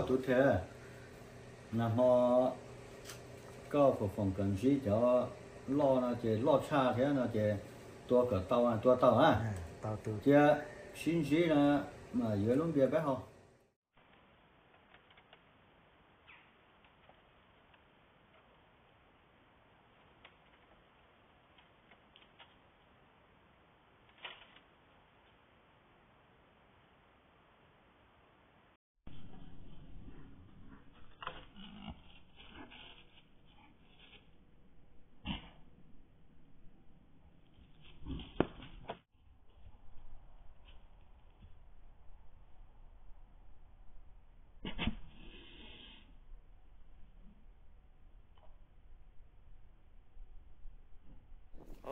Tub thiab, nag hmo koj foom foom kom ntsib cov loj no ces loj tshaj thiab no ces tua kom tau, tua tau na. Cia sib ntsib na, mas yuav lub npias peb haus.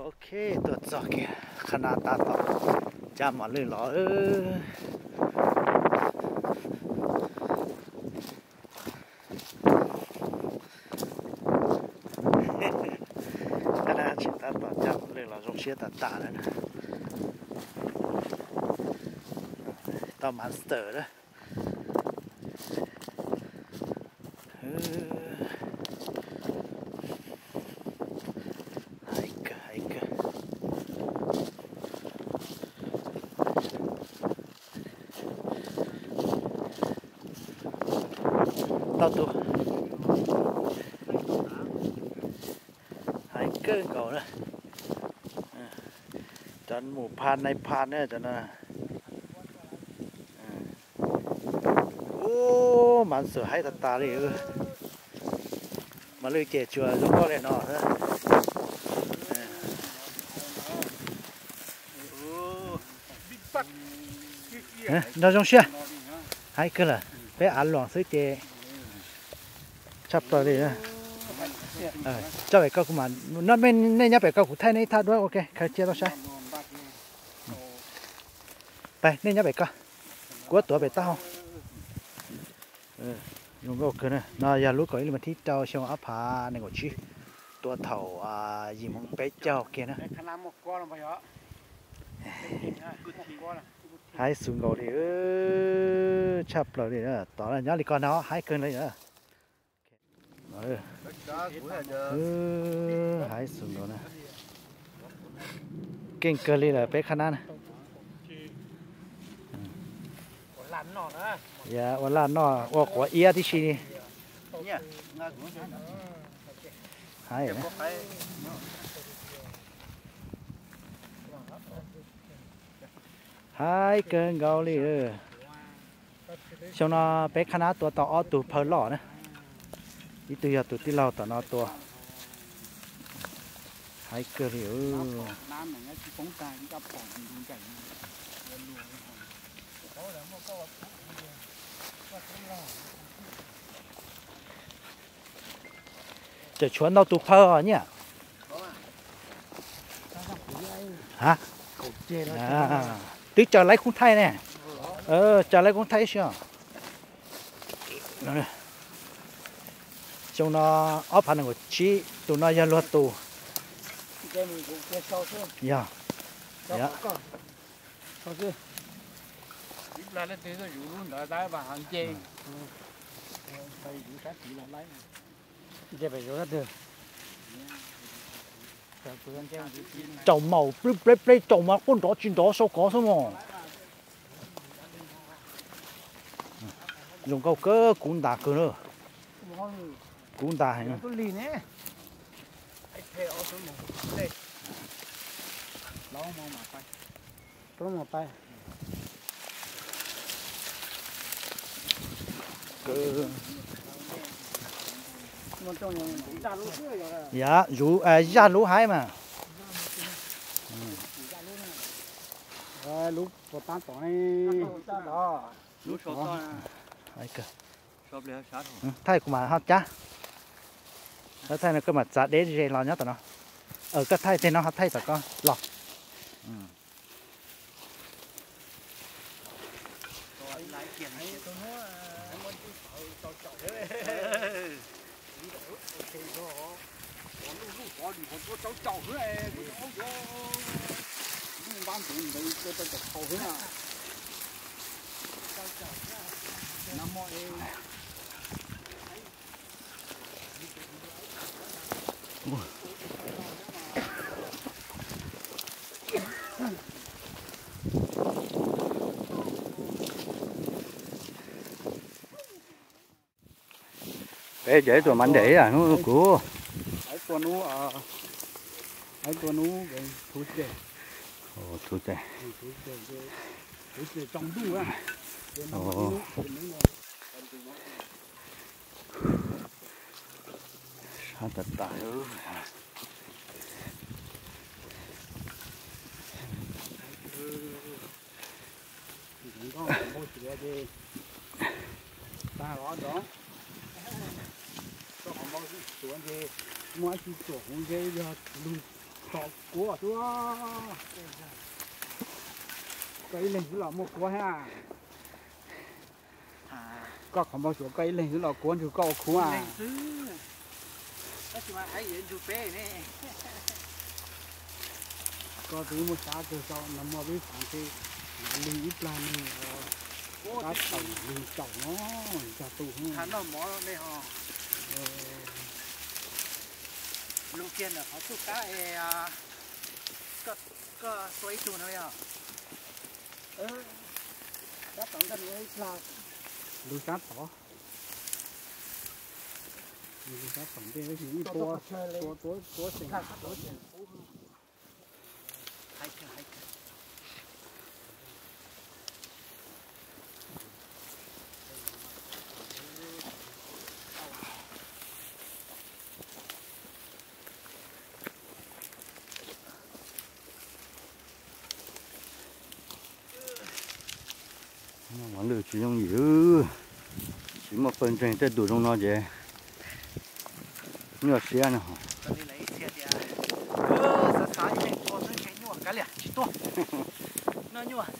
Ok, tuaj txog kiag qhab nab tab tom cab mos lwj los. Qhab nab tseem tab tom cab mos lwj los zoo siab tas tas lawm na. Tau monster lawm. Hais kawg, hais kawg. Tau tus. Hais kawg nkaus na. Cov mus pha nai pha na cov no. Ub, mas xwm haib tas tas li. Mas lwj ces tsuas zoo nkauj li no xwb. Nrog zoo siab. Haib kawg lawm, peb av luam xwb ces tshaj plaws li. Coj pem koj kuv mam, nej nyob pem koj kuv thaij nej ib thaj duab, ok, khaws cia rau saib. Peb, nej nyob pem koj, kuv tuav pem taub hau. Zoo nkauj kawg na. No yog lub kaum ib hlis mas thib rau xyoo ob phav nees nkaum tsib, tua thaum yim moos peb caug kiag na. Haib xwm nkaus li, tshaj plaws li. Tod nyob li ko no haib kawg li. Haib xwm nkaus na. Keej kawg li lawm peb qhab nab na. Ua laj noj, ua quav iab tib si li. Haib. Haib kawg nkaus li. Xyoo no peb qhab nab tua tau ob tug phaw loj na. Ib tug yog tus tij laug tom no tua. Haib kawg li. Tseem tshuav ntau tus phaw os nyiaj. Twb caw laib koob thaij ne. Caw laib koob thaij ib si os. Xyoo no ob phav nees nkaum tsib, tus no yog luag tus. Yog. Tsaus maum pleb pleb pleb, tsaus mas quaj nrov tsis nrov sau kov xwb mos. Zoo nkauj kawg, kub ntas kawg na. Kub ntas heev. Yog, zaj lub haib mas. Thaij kuv mam ho cab. Thaij no koj mam txav deb ze los nyob tom no. Koj thaij teg no ho thaij tom ko los. Peb ces tuaj mas ntev hnub kuv. Ais tua nub, ais tua nub, Tuesday, Tuesday, Tuesday, Tuesday tsaus ntuj. Sab tas tas. Nkauj qhov npau suav ces tag los nrov, koj qhov npau suav ces muaj dab tsi tsuam huv ntseb yog lug tso kuab xwb. Koj ib leeg xwb los muaj kuab thiab. Koj qhov npau suav koj ib leeg xwb los kuab ntsug koj ua khub a. Koj twb muaj sab kawg, koj no muaj peb xav ces lig ib plag nws sab tawm lig tsaus no, cog tu noj mov ne ho. Lug kiag ntawm qhov txuj kab es koj tua ib tug no yog. Sab tod nkaj ib plag, lug sab tod, lug sab tom ntej ib tua, tua, tua, tua, Mos lwj tsis yooj yim, tsis muaj pawg ntseeg tej tus zoo no ces nyuaj siab no. Xav xav ib leeg tua xwb ntshe nyuaj kav liam tsis tuaj. Noj nyuaj.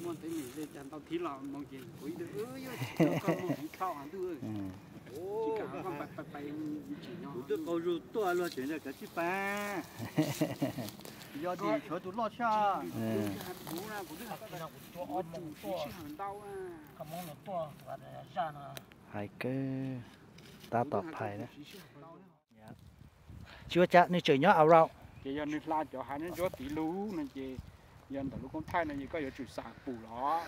Muaj teeb meem li cas ntau thib los moo ces kuv ib tug yuav tsis tau koj moo heev tshaj ntuj. Kuv twb qau zug tuaj luag tseem nrog kav tsij pab. Yog tias tshuav tus loj tshaj. Hais kawg, tab tom phais na. Tsis ua cas, nws tseem nyob around. Ces yog nws hla cov hav nyob ntsuab tid lug no ces, yog ntawm lub koob thaij no ces koj yuav tsum xam pum los,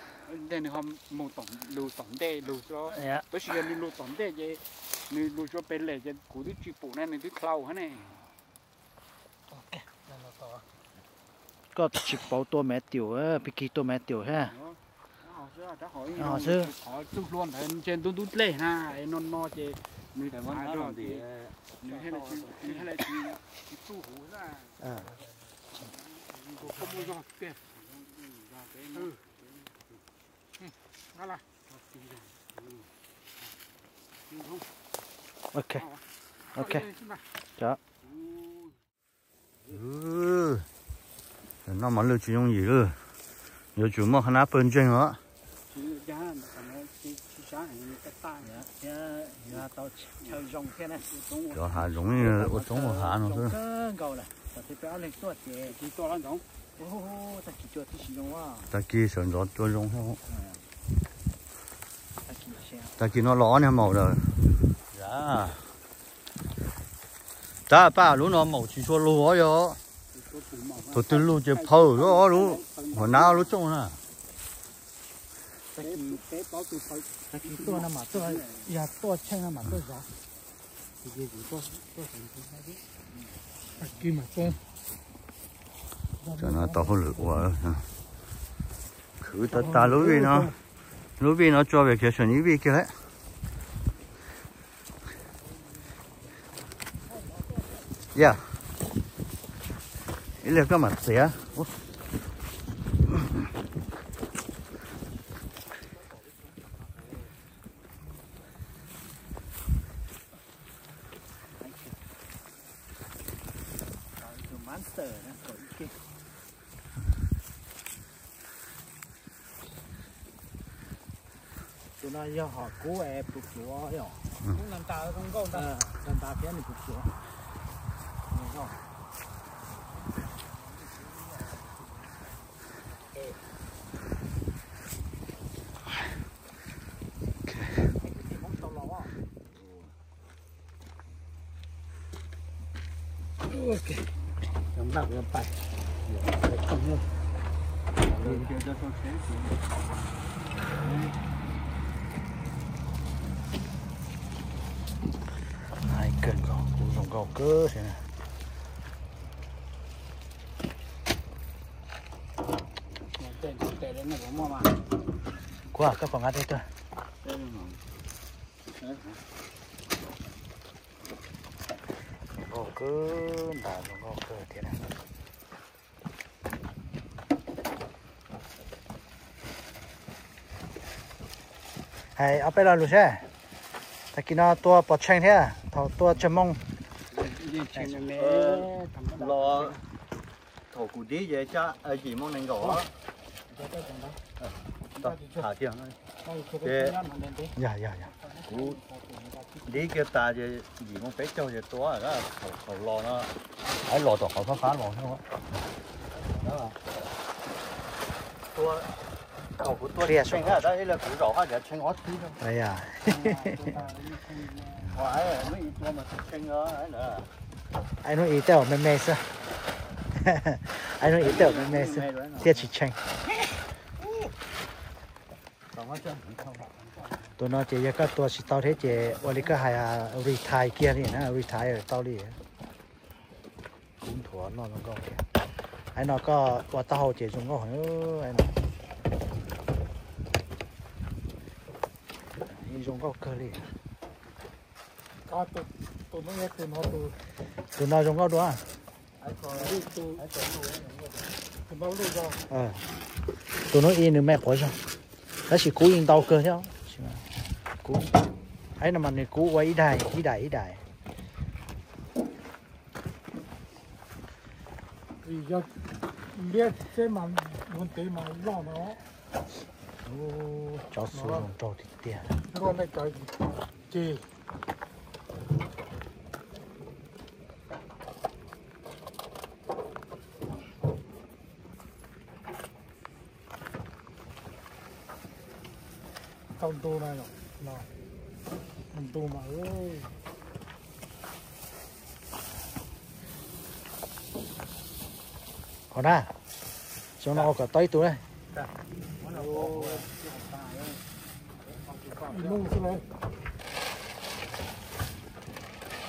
nteg nws ho mus tom, lug tom ntej lug xwb. Tab sis yog nws lug tom ntej ces nws lug suav pes lem ces kuv twb tsis pum ne, nws twb khlaus hab ne. Koj tsis paub tua Matthew, Piki tua Matthew thiab. Ho xwb, qhov txuj hlua ntawd ntshe ntub ntub dlej na, no no ces nws txav zog ces nws thiaj li tsis txuj huv xwb. Ok, ok. Noj mos lwj tsis yooj yim lawm, yuav tsum muaj qhov nab pawg ntseeg os. Cov hav zoov ua tshoob ua hav no xwb. Tag kis sawv ntxov cua zoo. Tag kis no los ob niag maum lawm. Tab paj lub no maum tsis tshua lug os yog. Thaum twg lug ces phawj lub, lub hauv nab lub tsooj na. Tag kis tuaj no mas tuaj, yog tuaj tsheej no mas tuaj zov. Tag kis mas tuaj. Cov no tau hauj lwm ua. Khwv tas tas lub vij no, lub vij no tso vacation ib vij kiag lawm. Yog ib leeg koj mam txiav. Tus no yog hom kub es pluav pluav yom. Kub ntas ntas zoo nkauj ntag. Ntas ntas thiab nws pluav pluav. Cov npaj kuv yuav pais, pais thooj thiab. Hais kawg nkaus, kuv zoo nkauj kawg thiab na. Kuv koj pom nqa dej tuaj. Zoo nkauj kawg, ntas zoo nkauj kawg thiab na. Hais ob peb lo lus seb, tag kis no tua pom tshee thiab thaum tua tsawg moos? Los thaum kuv dib ces yim moos nees nkaum. Kuv dib kiag tas ces yim moos peb caug ces tua, thaum los no, los tom qhov fab fab los. Thaum kuv tua tshee, kuv zaum haj nrhiav tshee ob tib. Aib hnub ib tej me me xwb. Aib hnub ib tej me me xwb thiaj tsis tshee. Tus no ces yog koj tua tsis tau thiab ces ua li koj hais, retire kiag li na, retire tau li. Kub nthuav loj zoo nkauj thiab. Aib no koj ua taub hau ces zoo nkauj heev no. Zoo nkauj kawg li. Tus no zoo nkauj dua. Tus no ib nws me quav zog, tab sis kub yeej ntau kawg thiab. Kub, aib no mas nws kub ua ib daim ib daim ib daim. Yog liab xwb mas ua ntev mas loj no. Cov xu zoo nraug tiag tiag. Nkauj nej cov cig. Tau ntu na, ntu mas. Qhov na, xyoo no ua kom tau ib tug na.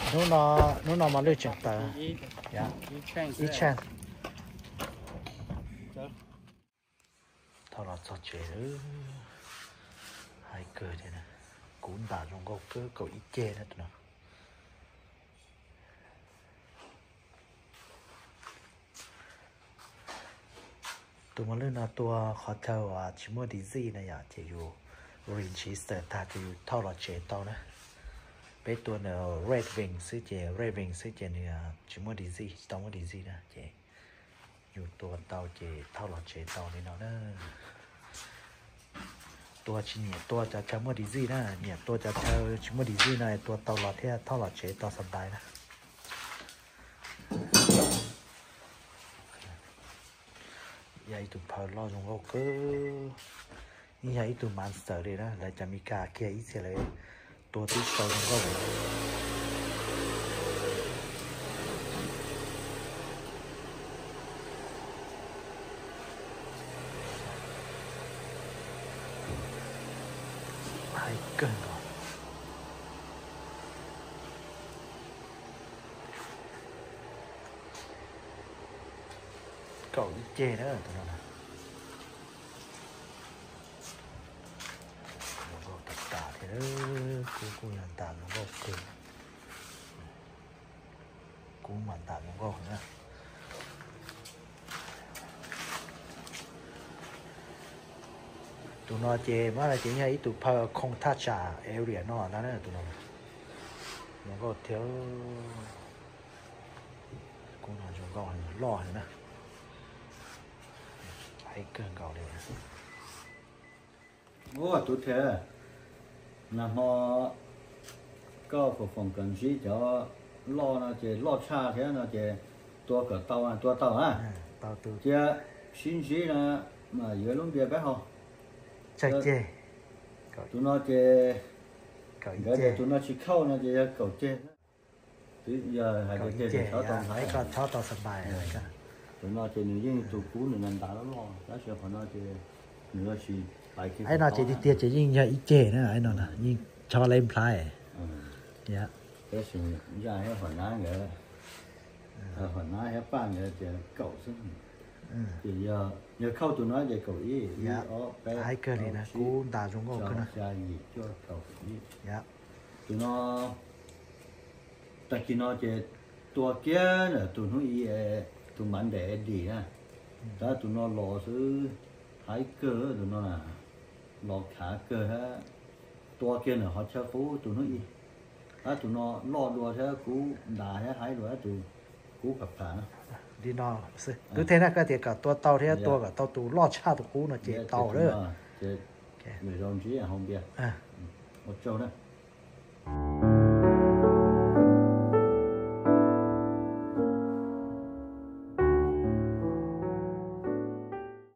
Hnub no, hnub no mas lwj tseem tawv ib tsheej. Thauj los txog tsev lawm. Hais kawg thiab, kub ntas zoo nkauj kawg, kaum ib ceg na tus no. Tus mos lwj no tua qhov chaw uas tsis muaj dizzy na yom, ces yus register tag ces yus thauj los tsev tau na. Peb tua nws red wing xwb ces, red wing xwb ces nws tsis muaj dizzy, tsis tau muaj dizzy na, ces yus tua tau ces thauj los tsev tau li no na. Tua tsis nyiam tua cov chaw muaj dizzy na, nyiam tua cov chaw tsis muaj dizzy no tua tau los thiab thauj los tsev tau xa ntais na. Yog ib tug phaw loj zoo nkauj kawg, yeej yog ib tug mav xawm li na, lawv cov Meskas kiag ib txhia lawv tua twb sau zoo nkauj. Hais kawg nkaus. Kaum ib ceg na tus no. Zoo nkauj tas tas thiab, kub kuj yog ntas zoo nkauj kawg. Kub mas ntas zoo nkauj na. Tus no ces mas ces yog ib tug phaw khoo thaj tsam area no na, tus no zoo nkauj thiab. Kub no zoo nkauj loj heev na. Hais kawg nkaus li. Ua tus thiab, nag hmo koj foom foom kom ntsib cov loj no ces loj tshaj thiab no ces tua kom tau, tua tau na. Cia sib ntsib no mas yuav lub npias peb haus. Tus no ces, nkawd tias tus no tsis khauj no ces yog kaum ceg. Twb yog hais tias ceg, peb koj chob tau xa ntais. Qhov no ces nws yeej tus kub nws ntav ntav loj loj, tab sis qhov no ces nws yuav tsis pais kiag. Aib no ces tiag tiag ces yeej yog ib ceg na, aib no yeej tso le nplhaib. Tab sis zaj thiab hom nab nkawd, hom nab thiab paj nkawd ces kaum xwb. Ces yog, yog khauj tus no ces kaum ib, ib, ob, peb, haib kawg li na, kub ntas zoo nkauj kawg na, xya yim cuaj kaum ib. Tus no, tag kis no ces tua kiag ntawm tus hnub i, tus Monday dim na, tab tus no los xwb, haib kawg tus no, los khav kawg thiab. Tua kiag ntawm qhov chaw qub tus hnub i, tab tus no loj dua thiab kub ntas thiab haib dua tus kub pham pham na. Li no xwb, twb them na, koj tias kom tua tau thiab tua kom tau tus loj tshaj tus kub no ces tau lawm. Ces lwm zaus ntsib hauv npias. Ua tsaug na.